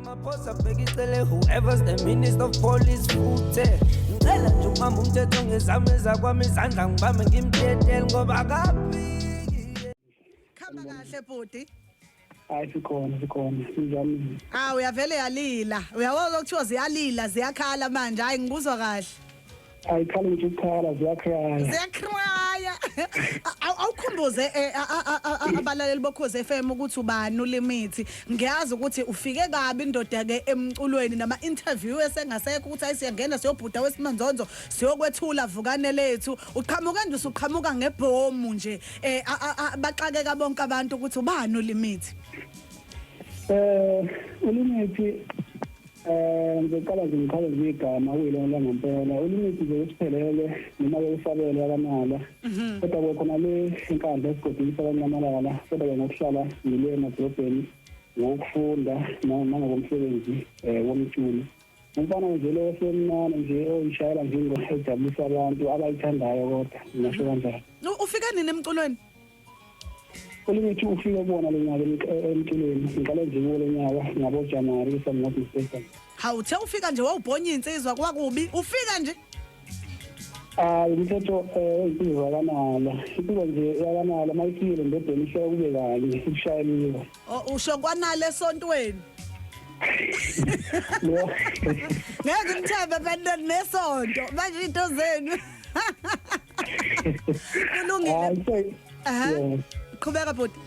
Ramaphosa bheka icele, whoever's the minister of police futhe. Ngicela nje ukubamba umthetho ngezami ezakwami izandla, ngibambe ngimtetele ngoba akaphiki. Khamba kahle, bhuti. Hayi, sikhona, sikhona. Sinjani? Ah, uyavele yalila. Uyabona kuthiwa ziyalila, ziyakhala manje. Hayi, ngikuzwa kahle. Ayikhali nje ukukhala, ziyakhaya. Ziyakraya. Awukhumbuze abalaleli boKhozi FM ukuthi ubani uLimit. Ngiyazi ukuthi ufike kabi indoda ke emculweni, nama interview esengasekho ukuthi ayisiyangena siyobhuda wesimanzonzo siyokwethula vukane lethu. Uqhamuka nje, usuqhamuka ngebhomu nje. Baxakeka bonke abantu ukuthi ubani uLimit. ULimit, ngizoqala nje ngiqale nje igama kuyilona langempela. ULimit nje usiphelele noma ke usabelo akanala. Kodwa ke khona le eNkandla, esigodini sakaNyamalala, kodwa ke ngokuhlala ngile emadolobheni ngokufunda nangokomsebenzi womculo. Umfana nje lo osemncane nje oyishayela nje ingoma ejabulisa abantu abayithandayo, kodwa ngingasho kanjalo. Ufike nini emculweni? ULimit ufike kubona lo nyaka emculweni. Ngiqale nje kuwo lo nyaka ngabo January, if I'm not mistaken. Hawu, uthe ufika nje wawubhonya insizwa, kwakubi ufika nje. Hayi, umthetho insizwa yakanala, insizwa nje yakanala mayifikile ndodeni ihleka kube kanye ukushayeliwe. Oh, usho kwanale esontweni. Lo Ngeke ngithembe phela nesonto manje into zenu. Kulungile. Hayi, Aha. Qhubeka, bhuti.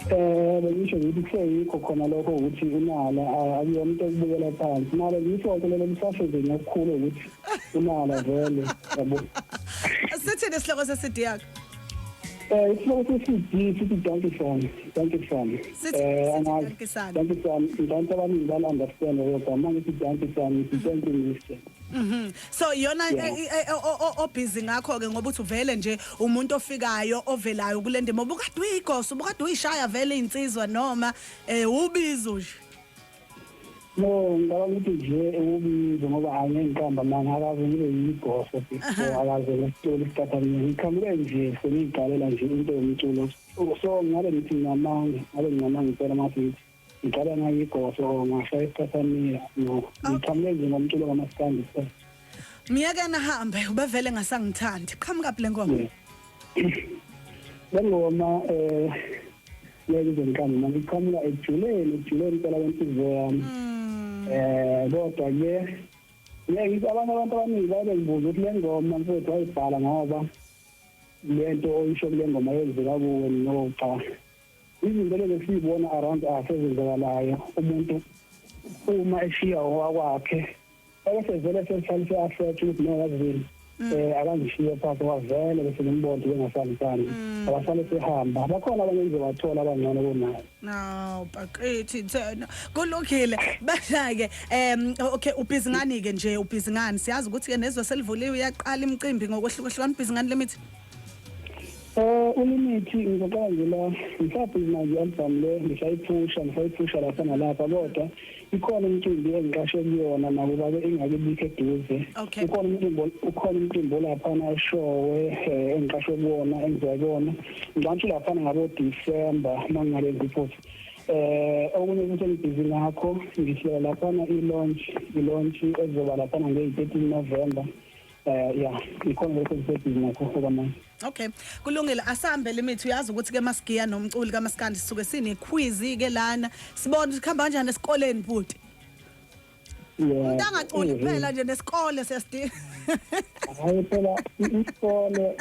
Bengisho ngithi kuseyikho khona lokho ukuthi unala akuyona into ekubukela phansi. Nalo ngisonto lelo lisasho nje ngokukhulu ukuthi unala vele, yabo. Sithini isihloko se-CD yakho? Isihloko se-CD sithi Donkey Song, Donkey Song. Sithi Angazi. Donkey Song. Donkey Song, abantu abaningi bala-understand kodwa uma ngithi Donkey Song, ngithi thank you, Mister. So iyona obusy ngakho ke, ngoba uthi uvele nje umuntu ofikayo ovelayo kule ndima, ubukade uyigoso, ubukade uyishaya vele insizwa, noma ubizo nje? No, ngicabanga ukuthi nje ubizo, ngoba angeke ngiqamba manga, akaze ngibe yigoso before, akaze ngesitolo isicathamiya. Ngiqhamuke nje sengiyiqalela nje into yomculo. So ngabe ngithi nginamanga, ngabe nginamanga impela mase ngithi ngiqala ngayigoso or ngashaya isicathamiya. No, ngiqhamuke nje ngomculo kamaskandi kuphela. Miyeke nahambe, ubevele ngasangithandi. Qhamuka phi le ngoma? Le ngoma, ngeke ize ngiqambe manje, iqhamuka ekujuleni, ekujuleni impela kwenhliziyo yami. Kodwa ke ngeke ngithi abanye abantu abaningi babe ngibuza ukuthi le ngoma, mfowethu, wayibhala ngoba lento oyisho kule ngoma yenzeka kuwe. No, cha, izinto lezi esiyibona around us ezenzakalayo, umuntu uma eshiya owakwakhe ebese vele sesihlalise affect ukuthi no, yazini, akangishiye phansi wavele, bese ngimbona bengasalisani, abasale sehamba, bakhona abanye engizobathola abangcono kunaye. No, bakithi thena. Kulungile. Bana ke okay, ubhizi ngani ke nje, ubhizi ngani? Siyazi ukuthi ke nezwe selivuliwe, uyaqala imicimbi ngokwehlukahlukana. Ubhizi ngani, Limit? ULimit ngizoqala nje la, ngisabhizi manje i-album le, ngisayiphusha, ngisayiphusha lapha nalapha, kodwa ikhona imicimbi engiqashe kuyona nakuba-ke ingakebikho eduze. Ukhona umcimbi, ukhona umcimbi olaphana eShowe engiqashwe kuwona, engizoya kuwona ngicantshi laphana ngabo-December uma ngingalenzi iphutha. Okunye futhi engibhizi ngakho, ngihlela laphana i-launch, i-launch ezoba laphana ngeyi-13 November. Ya, ikhona lokho engisebhizi nakho okwamanje. Okay. Kulungile, asambe, Limit. Uyazi ukuthi ke masigiya nomculi kaMaskandi sisuke sine quiz ke lana. Sibona ukuthi kuhamba kanjani esikoleni, bhuti. Umuntu angaculi kuphela nje, nesikole siyasidinga. Hayi phela, isikole,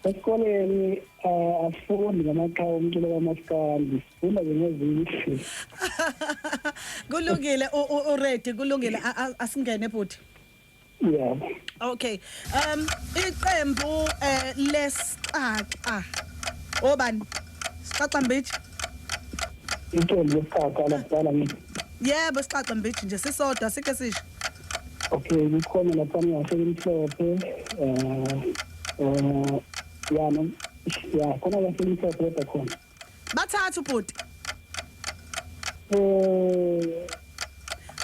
esikoleni asifundi ngamaqhawe umculo kamaskandi, sifunda nje ngezinye. Kulungile, u ready, kulungile, asingene, bhuti. Yeah. Okay. Iqembu lesixaxa. Obani? Sixaxa Mbithi? Iqembu lesiqaqa lakudala ngithi? Yebo, sixaxa Mbithi nje sisodwa sike sisho. Okay, kukhona laphana yaselimhlophe, ya, no, ya, khona yaselimhlophe kodwa khona. Bathathu, bhuti.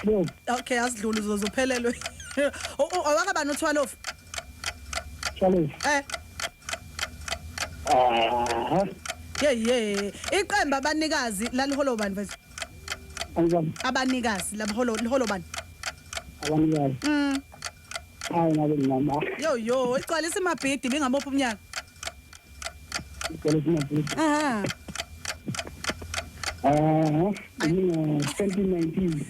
Yo. Okay, asidlule, uzozuphelelwe. Awakabani uThwalofu? Charles. Ah. Ye ye. Iqembu abanikazi laliholo bani mfethu? Angizwa. Abanikazi labaholo liholo bani? Abanikazi? Hayi, ngabe nginama. Yo yo, igcwalisa imabhidi bingabopha umnyaka. Igcwalisa imabhidi. Aha. 2019.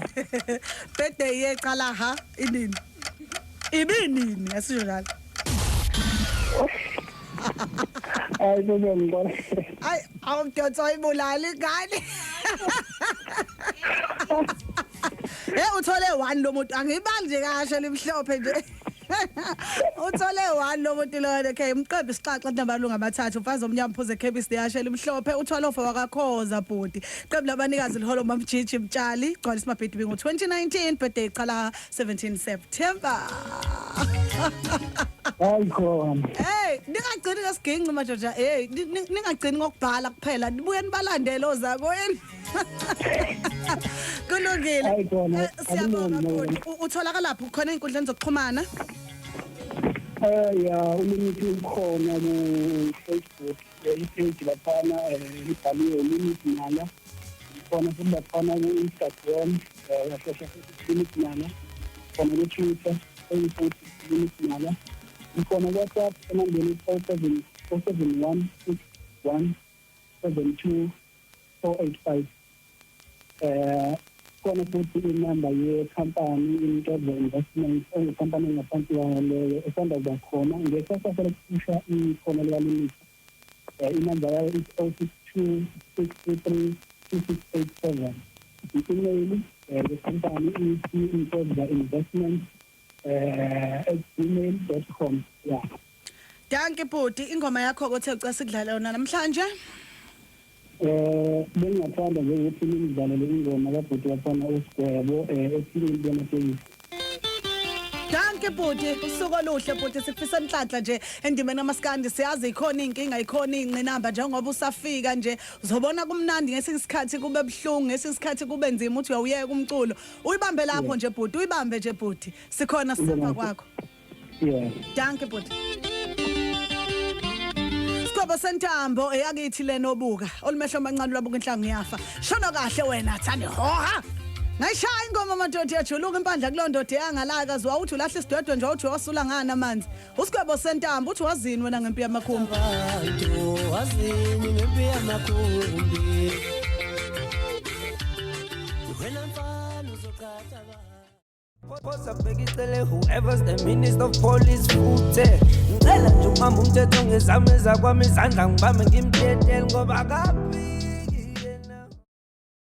Birthday yecala ha inini? Ibinini asisho njalo. Hayi, sezongibona. Ay, awumdonso ayibulala ingane. Eh, uthole 1 lo muntu, angibali nje kasho limhlophe nje. Uthole 1 lo muntu lo. Okay, umqembi sixaxa nabalungu abathathu, umfazi omnyama phuze khebisi yasho limhlophe, uthole ofa wakakhoza bhuti. Qembu labanikazi liholo Mamjiji Mtshali, gcwalisa mabhidi bingo 2019, birthday iqala 17 September. Hayi khona. Hey, ningagcini ngesiginci madoda. Hey, ningagcini ngokubhala kuphela. Nibuye nibalandele ozakwenu. Kulungile. Hayi khona, Siyabonga akulungi. bhuti. Utholakala lapho khona ey'nkundleni zokuxhumana? Ya, uLimit ukhona ku Facebook, i-page laphana libhaliwe Limit Nala. Khona futhi laphana ku Instagram, uyashesha futhi Limit Nala. Khona ku Twitter, futhi Limit Nala. Ikhona ku WhatsApp enambeni 07 071 61 72 485. Khona futhi inamba yekhampani iNtozo Investments, engikhampani engaphansi kwayo leyo esanda kuba khona ngesasasa lokuphusha ikhono likaLimit. Inamba yayo is 062 633 2687. I-email yekhampani ithi intozainvestment@gmail.com, yeah. Dankie bhuti, ingoma yakho kothe ucela sikudlala yona namhlanje. Bengingathanda nje ukuthi nimdlalele ingoma kabhuti wakhona uSigwebo ethi Impilo Tekisi. Dankie bhuti, usuku oluhle bhuti, sikufisa inhlanhla nje endimeni kamaskandi. Siyazi ikhona inkinga, ikhona ingqinamba njengoba usafika nje. Uzobona kumnandi ngesinye isikhathi, kube buhlungu ngesinye isikhathi, kube nzima uthi uyawuyeka umculo. Uyibambe lapho nje bhuti, uyibambe nje bhuti. Sikhona sisemva kwakho. Dankie bhuti. Sigwebo sentambo eyakithi lenobuka. Olumehlo amancane lwabuka inhlangu yafa. Shono kahle wena thani hoha. Ngayishaya ingoma madoda, yajuluka impandla kuloo ndoda yangalaka zwa uthi ulahla isidwedwe nje, uthi wasula ngani amanzi. Usigwebo sentambo uthi wazini wena ngempi yamakhumbi. Abantu wazini ngempi yamakhumbi, wena mfana uzoqhatha. Phosa bheka icele whoever's the minister of police futhe. Ngicela nje ukubamba umthetho ngezami ezakwami izandla, ngibambe ngimtetele ngoba akaphili.